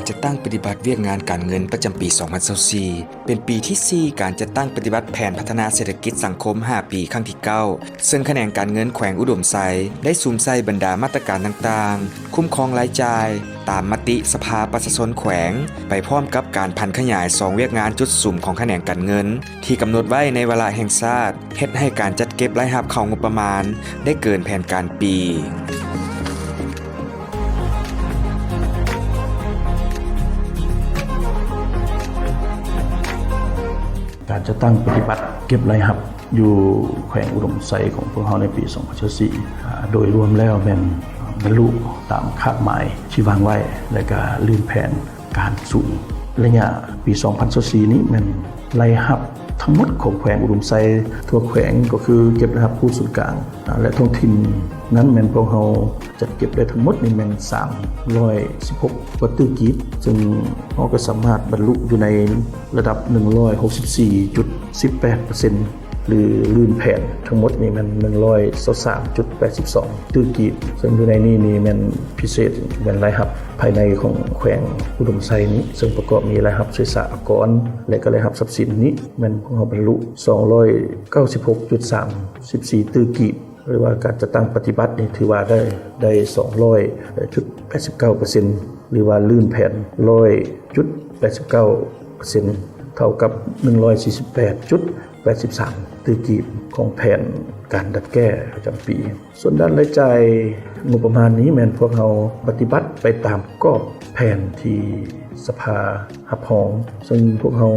ຈັດຕັ້ງປະຕິບັດວຽກງານການເງິນປະຈຳປີສອງພັນຊາວສີ່ ເປັນປີທີສີ່ການຈັດຕັ້ງປະຕິບັດແຜນພັດທະນາເສດຖະກິດສັງຄົມຫ້າປີຄັ້ງທີເກົ້າ ເຊິ່ງຂະແໜງການເງິນແຂວງອຸດົມໄຊ ໄດ້ສຸມໃສ່ບັນດາມາດຕະການຕ່າງໆ ຄຸ້ມຄອງລາຍຈ່າຍ ຕາມມະຕິສະພາປະຊາຊົນແຂວງ ໄປພ້ອມກັບການຜັນຂະຫຍາຍສອງວຽກງານຈຸດສຸມຂອງຂະແໜງການເງິນ ທີ່ກຳນົດໄວ້ໃນວາລະແຫ່ງຊາດ ເຮັດໃຫ້ການຈັດເກັບລາຍຮັບເຂົ້າງົບປະມານໄດ້ເກີນແຜນການປີ. ການຈັດຕັ້ງປະຕິບັດເກັບລາຍຮັບຢູ່ແຂວງອຸດົມໄຊຂອງພວກເຮົາໃນປີສອງພັນຊາວສີ່ ອາ ໂດຍລວມແລ້ວແມ່ນບັນລຸຕາມຄາດໝາຍທີ່ວາງໄວ້ ແລະ ກະລື່ນແຜນ ການສູງ. ໄລຍະປີສອງພັນຊາວສີ່ນີ້ແມ່ນລາຍຮັບທັງໝົດຂອງແຂວງອຸດົມໄຊທົ່ວແຂວງ ກໍຄືເກັບລາຍຮັບພູນສູນກາງ ອາ ແລະ ທ້ອງຖິ່ນນັ້ນແມ່ນພວກເຮົາຈັດເກັບໄດ້ທັງໝົດນີ້ແມ່ນສາມຮ້ອຍສິບຫົກກວ່າຕື້ກີບ ເຊິ່ງເຮົາກໍສາມາດບັນລຸຢູ່ໃນລະດັບໜຶ່ງຮ້ອຍຫົກສິບສີ່ຈຸດສິບແປດເປີເຊັນ ຫຼື ລື່ນແຜນທັງໝົດນີ້ແມ່ນໜຶ່ງຮ້ອຍຊາວສາມຈຸດແປດສິບສອງຕື້ກີບ ເຊິ່ງຢູ່ໃນນີ້ນີ້ແມ່ນພິເສດແມ່ນລາຍຮັບພາຍໃນຂອງແຂວງອຸດົມໄຊນີ້ ເຊິ່ງປະກອບມີລາຍຮັບເສສະອາກອນ ແລະ ກໍລາຍຮັບຊັບສິນນີ້ ແມ່ນພວກເຮົາບັນລຸສອງຮ້ອຍເກົ້າສິບຫົກຈຸດສາມສິບສີ່ຕື້ກີບ ຫຼືວ່າການຈັດຕັ້ງປະຕິບັດນີ້ຖືວ່າໄດ້ ໄດ້ສອງຮ້ອຍຈຸດແປດສິບເກົ້າເປີເຊັນ ຫຼືວ່າລື່ນແຜນຮ້ອຍຈຸດແປດສິບເກົ້າເປີເຊັນ ເທົ່າກັບໜຶ່ງຮ້ອຍສີ່ສິບແປດຈຸດແປດສິບສາມຕື້ກີບຂອງແຜນການດັດແກ້ປະຈຳປີ. ສ່ວນດ້ານລາຍຈ່າຍງົບປະມານນີ້ແມ່ນພວກເຮົາປະຕິບັດໄປຕາມກອບແຜນທີ່ສະພາຮັບຮອງ ເຊິ່ງພວກເຮົາ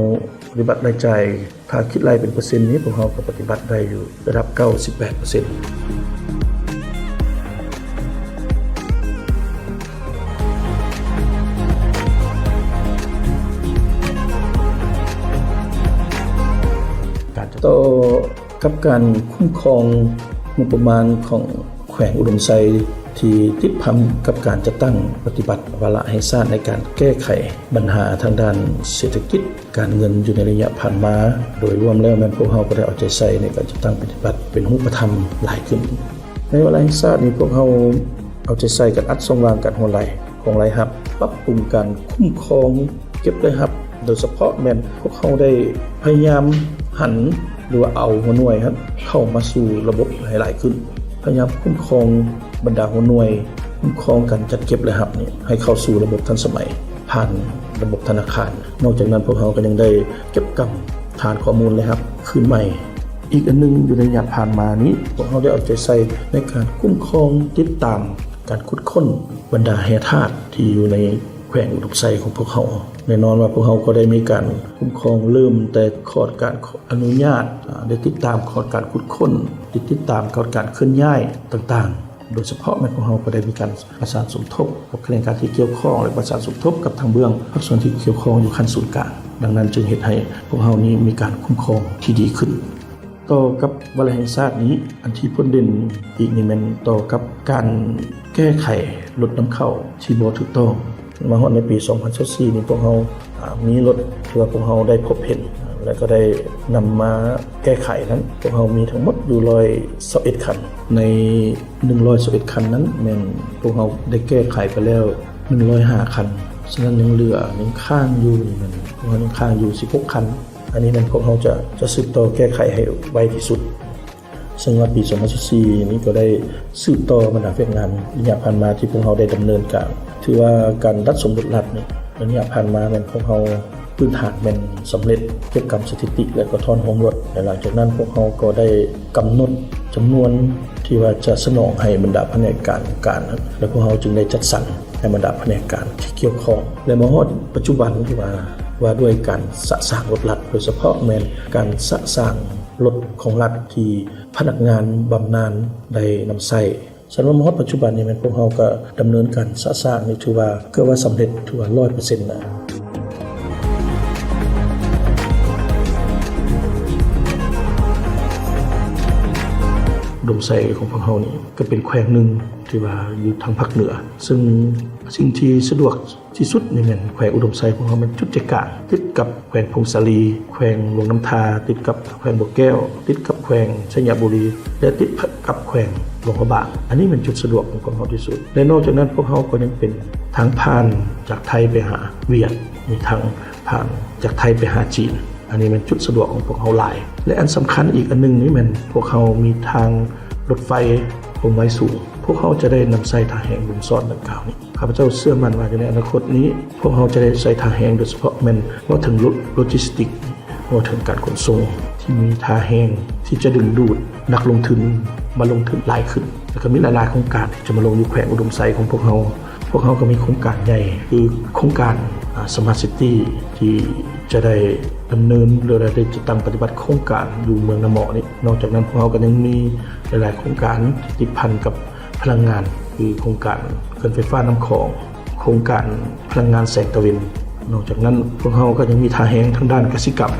ປະຕິບັດລາຍຈ່າຍ ຖ້າຄິດໄລ່ເປັນເປີເຊັນນີ້ ພວກເຮົາກໍປະຕິບັດໄດ້ຢູ່ລະດັບເກົ້າສິບແປດເປີເຊັນ. ຕໍ່ກັບການຄຸ້ມຄອງງົບປະມານຂອງແຂວງອຸດົມໄຊ ທີ່ຕິດພັນກັບການຈັດຕັ້ງປະຕິບັດວາລະແຫ່ງຊາດໃນການແກ້ໄຂບັນຫາທາງດ້ານເສດຖະກິດ ການເງິນຢູ່ໃນໄລຍະຜ່ານມາ ໂດຍລວມແລ້ວແມ່ນພວກເຮົາກໍໄດ້ເອົາໃຈໃສ່ໃນການຈັດຕັ້ງປະຕິບັດເປັນຮູບປະທຳຫຼາຍຂຶ້ນ. ໃນວາລະແຫ່ງຊາດນີ້ ພວກເຮົາເອົາໃຈໃສ່ການອັດຊ່ອງວ່າງການຮົ່ວໄຫຼຂອງລາຍຮັບ, ປັບປຸງການຄຸ້ມຄອງເກັບລາຍຮັບ, ໂດຍສະເພາະແມ່ນພວກເຮົາໄດ້ພະຍາຍາມຫັນ ຫຼືວ່າເອົາຫົວໜ່ວຍຫັ້ນເຂົ້າມາສູ່ລະບົບໃຫ້ຫຼາຍຂຶ້ນ, ພະຍາຍາມຄຸ້ມຄອງບັນດາຫົວໜ່ວຍ ຄຸ້ມຄອງການຈັດເກັບລາຍຮັບນີ້ໃຫ້ເຂົ້າສູ່ລະບົບທັນສະໄໝ ຜ່ານລະບົບທະນາຄານ. ນອກຈາກນັ້ນ ພວກເຮົາກໍຍັງໄດ້ເກັບກຳຖານຂໍ້ມູນລາຍຮັບຄືນໃໝ່. ອີກອັນໜຶ່ງ, ຢູ່ໃນໄລຍະຜ່ານມານີ້ ພວກເຮົາໄດ້ເອົາໃຈໃສ່ໃນການຄຸ້ມຄອງ, ຕິດຕາມການຂຸດຄົ້ນບັນດາແຮ່ທາດທີ່ຢູ່ໃນແຂວງອຸດົມໄຊຂອງພວກເຮົາ. ແນ່ນອນວ່າພວກເຮົາກໍໄດ້ມີການຄຸ້ມຄອງເລີ່ມແຕ່ຂອດການອະນຸຍາດ, ໄດ້ຕິດຕາມຂອດການຂຸດຄົ້ນ, ໄດ້ຕິດຕາມຂອດການເຄື່ອນຍ້າຍຕ່າງໆ. ໂດຍສະເພາະແມ່ນພວກເຮົາກໍໄດ້ມີການປະສານສົມທົບກັບຂະແໜງການທີ່ກ່ຽວຂ້ອງ ແລະ ປະສານສົມທົບກັບທາງເບື້ອງພາກສ່ວນທີ່ກ່ຽວຂ້ອງຢູ່ຂັ້ນສູນກາງ. ດັ່ງນັ້ນຈຶ່ງເຮັດໃຫ້ພວກເຮົານີ້ມີການຄຸ້ມຄອງທີ່ດີຂຶ້ນ. ຕໍ່ກັບວາລະແຫ່ງຊາດນີ້, ອັນທີ່ພົ້ນເດັ່ນອີກນີ້ແມ່ນຕໍ່ກັບການແກ້ໄຂລົດນຳເຂົ້າທີ່ບໍ່ຖືກຕ້ອງ. ມາຮອດໃນປີສອງພັນຊາວສີ່ນີ້ ພວກເຮົາ ອາ ມີລົດທີ່ວ່າພວກເຮົາໄດ້ພົບເຫັນ ແລະ ກໍໄດ້ນຳມາແກ້ໄຂນັ້ນ ພວກເຮົາມີທັງໝົດຢູ່ຮ້ອຍຊາວເອັດຄັນ. ໃນໜຶ່ງຮ້ອຍຊາວເອັດຄັນນັ້ນ ແມ່ນພວກເຮົາໄດ້ແກ້ໄຂໄປແລ້ວໜຶ່ງຮ້ອຍຫ້າຄັນ. ສະນັ້ນຍັງເຫຼືອ ຍັງຄ້າງຢູ່ນີ້ແມ່ນ ພວກເຮົາຍັງຄ້າງຢູ່ສິບຫົກຄັນ. ອັນນີ້ແມ່ນພວກເຮົາຈະ ຈະສືບຕໍ່ແກ້ໄຂໃຫ້ໄວທີ່ສຸດ. ເຊິ່ງວ່າປີສອງພັນຊາວສີ່ນີ້ກໍໄດ້ສືບຕໍ່ບັນດາວຽກງານໄລຍະຜ່ານມາທີ່ພວກເຮົາໄດ້ດຳເນີນການ. ຖືວ່າການດັດສົມບົດລັດນີ້ ໄລຍະຜ່ານມາແມ່ນພວກເຮົາພື້ນຖານແມ່ນສຳເລັດເກັບກຳສະຖິຕິ ແລະ ກໍຖອນໂຮມລົດ. ແລະ ຫຼັງຈາກນັ້ນພວກເຮົາກໍໄດ້ກຳນົດຈຳນວນທີ່ວ່າຈະສະໜອງໃຫ້ບັນດາພະແນກການ ແລະ ພວກເຮົາຈຶ່ງໄດ້ຈັດສັນໃຫ້ບັນດາພະແນກການທີ່ກ່ຽວຂ້ອງ. ແລະ ມາຮອດປັດຈຸບັນທີ່ວ່າ ວ່າດ້ວຍການສະສາງລົດລັດ ໂດຍສະເພາະແມ່ນການສະສາງ ລົດຂອງລັດທີ່ພະນັກງານບຳນານໄດ້ນຳໃຊ້. ສຳລັບມາຮອດປັດຈຸບັນນີ້ແມ່ນພວກເຮົາກໍດຳເນີນການສະສາງນີ້ຖືວ່າເກືອບວ່າສຳເລັດ ຖືວ່າຮ້ອຍເປີເຊັນແລ້ວ. ອຸດົມໄຊຂອງພວກເຮົານີ້ກໍເປັນແຂວງໜຶ່ງທີ່ວ່າຢູ່ທາງພາກເໜືອ ເຊິ່ງສິ່ງທີ່ສະດວກ ທີ່ສຸດນີ້ແມ່ນແຂວງອຸດົມໄຊຂອງເຮົາແມ່ນຈຸດໃຈກາງ ຕິດກັບແຂວງຜົ້ງສາລີ, ແຂວງຫຼວງນ້ຳທາ, ຕິດກັບແຂວງບໍ່ແກ້ວ, ຕິດກັບແຂວງໄຊຍະບູລີ ແລະ ຕິດກັບແຂວງ ຫຼວງພະບາງ. ອັນນີ້ແມ່ນຈຸດສະດວກຂອງພວກເຮົາທີ່ສຸດ ແລະ ນອກຈາກນັ້ນພວກເຮົາກໍຍັງເປັນທາງຜ່ານຈາກໄທໄປຫາຫວຽດ, ມີທາງຜ່ານຈາກໄທໄປຫາຈີນ. ອັນນີ້ແມ່ນຈຸດສະດວກຂອງພວກເຮົາຫຼາຍ ແລະ ອັນສຳຄັນອີກອັນໜຶ່ງນີ້ແມ່ນພວກເຮົາມີທາງລົດໄຟຄວາມໄວສູງ. ພວກເຮົາຈະໄດ້ນຳໃຊ້ທ່າແຮງບົມຊ້ອນດັ່ງກ່າວນີ້. ຂ້າພະເຈົ້າເຊື່ອໝັ້ນວ່າຢູ່ໃນອະນາຄົດນີ້ ພວກເຮົາຈະໄດ້ໃຊ້ທ່າແຮງ ໂດຍສະເພາະແມ່ນເວົ້າເຖິງໂລ ໂລຈິສຕິກ ເວົ້າເຖິງການຂົນສົ່ງທີ່ມີທ່າແຮງທີ່ຈະດຶງດູດນັກລົງທຶນມາລົງທຶນຫຼາຍຂຶ້ນ ແລ້ວກໍມີຫຼາຍໆໂຄງການທີ່ຈະມາລົງຢູ່ແຂວງອຸດົມໄຊຂອງພວກເຮົາ. ພວກເຮົາກໍມີໂຄງການໃຫຍ່ ຄືໂຄງການ ອາ ສະມາດຊິຕີ້ ທີ່ຈະໄດ້ດຳເນີນ ຫຼືວ່າໄດ້ຈັດຕັ້ງປະຕິບັດໂຄງການຢູ່ເມືອງນາເໝາະນີ້. ນອກຈາກນັ້ນພວກເຮົາກໍຍັງມີຫຼາຍໆໂຄງການທີ່ຕິດພັນກັບພະລັງງານ ຄືໂຄງການເຂື່ອນໄຟຟ້ານ້ຳຂອງ, ໂຄງການພະລັງງານແສງຕາເວັນ. ນອກຈາກນັ້ນພວກເຮົາກໍຍັງມີທ່າແຮງທາງດ້ານກະສິກຳ.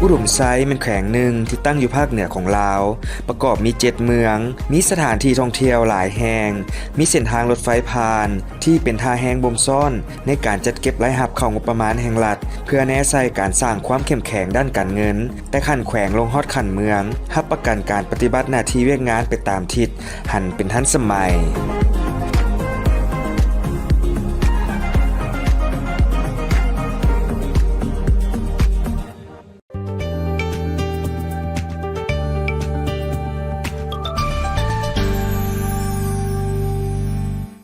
ອຸດົມໄຊແມ່ນແຂວງໜຶ່ງທີ່ຕັ້ງຢູ່ພາກເໜືອຂອງລາວ, ປະກອບມີເຈັດເມືອງ, ມີສະຖານທີ່ທ່ອງທ່ຽວຫຼາຍແຫ່ງ, ມີເສັ້ນທາງລົດໄຟຜ່ານ ທີ່ເປັນທ່າແຮງບົ່ມຊ້ອນໃນການຈັດເກັບລາຍຮັບເຂົ້າງົບປະມານແຫ່ງລັດ ເພື່ອແນໃສ່ການສ້າງຄວາມເຂັ້ມແຂງດ້ານການເງິນ ແຕ່ຂັ້ນແຂວງລົງຮອດຂັ້ນເມືອງ, ຮັບປະກັນການປະຕິບັດໜ້າທີ່ວຽກງານໄປຕາມທິດ, ຫັນເປັນທັນສະໄໝ.